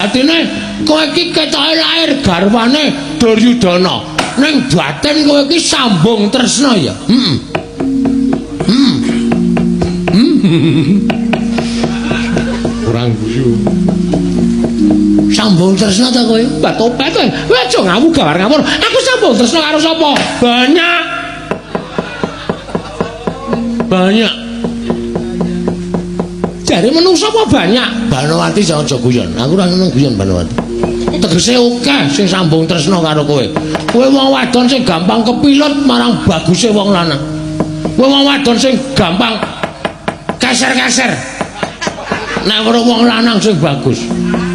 Sejatine kowe iki ketoke lair garwane Duryudana. Ning batin kowe iki sambung tresna ya. Heeh. Kurang guyu. Sambung tresna ta kowe? Batopet kowe. Kowe aja ngawur gawar ngawur. Aku sambung tresna karo sapa? Banyak. Banyak. Jare menungsa apa banyak? Banowati aja guyon. Aku ora seneng guyon Banowati. Tegese akeh sing sambung tresna karo kowe. Kowe wong wadon sing gampang kepilut marang baguse wong lanang. Kowe wong wadon sing gampang keser-keser. Nek weruh wong lanang sing bagus.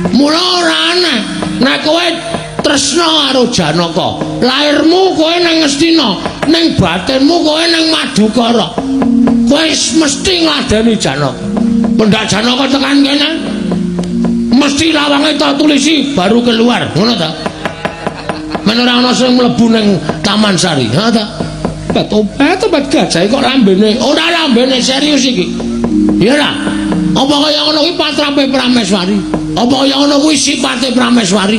Mula ora aneh nek kowe tresna karo Janaka. Lairmu kowe nang Ngastina, ning batinmu kowe nang Madukara. Kowe mesti ngladeni Janaka. Pendak Janaka tekan kene mesti lawange tak tulisi baru keluar, ngono ta? Men ora ana sing mlebu ning Taman Sari, ha ta? Tobat gajahe kok lambene, ora lambene serius iki. Ya ora? Apa kaya ngono kuwi patrape Prameswari? Apa kaya ngono kuwi sipate Prameswari?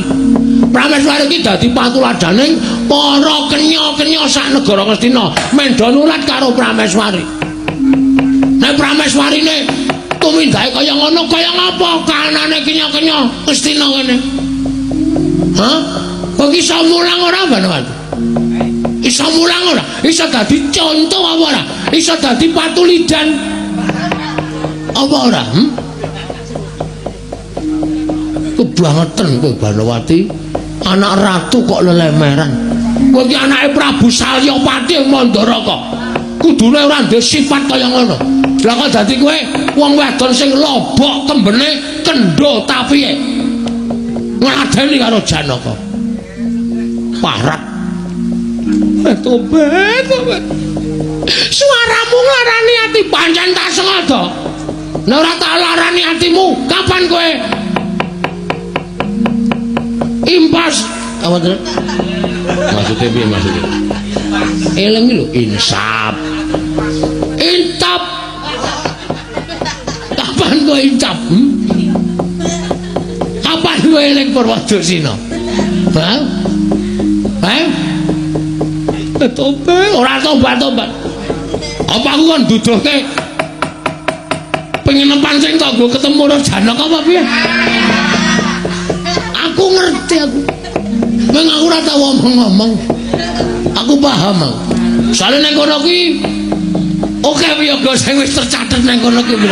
Prameswari iki dadi patuladaning para kenya-kenya sak negara Ngastina, mendha nulat karo Prameswari. Nek Prameswarine tumindake kaya ngono, kaya ngapa kanane kenya-kenya Ngastina kene? Hah? Kok iso mulang ora, Banowati? Iso mulang ora? Iso dadi contoh apa ora? Iso dadi patulidan apa ora? Kebangetan kowe Banowati, anak ratu kok lelemeran. Kowe iki anake Prabu Salyapati Mandaraka. Kudune ora ndek sifat kaya ngono. Lah kok dadi kowe wong wadon sing lobok kembene kendho tapihe. Ngladeni karo Janaka. Parat. Tobat, tobat. Suaramu nglarani ati pancen tak sengaja. Nek ora tak larani atimu, kapan kowe impas? Apa to? Maksudnya piye maksudnya? Eling lho, insap. Intap. Kapan kowe incap? Kapan kowe eling Purwadasina? Hah? Hah? Tobat, ora tobat-tobat. Apa aku kon duduhke penginepan sing tak nggo ketemu karo Janaka apa piye? Aku ngerti aku. Meng aku ora tau ngomong-ngomong. Aku paham aku. Soale ning kono kuwi akeh wiyaga sing wis tercatet ning kono kuwi.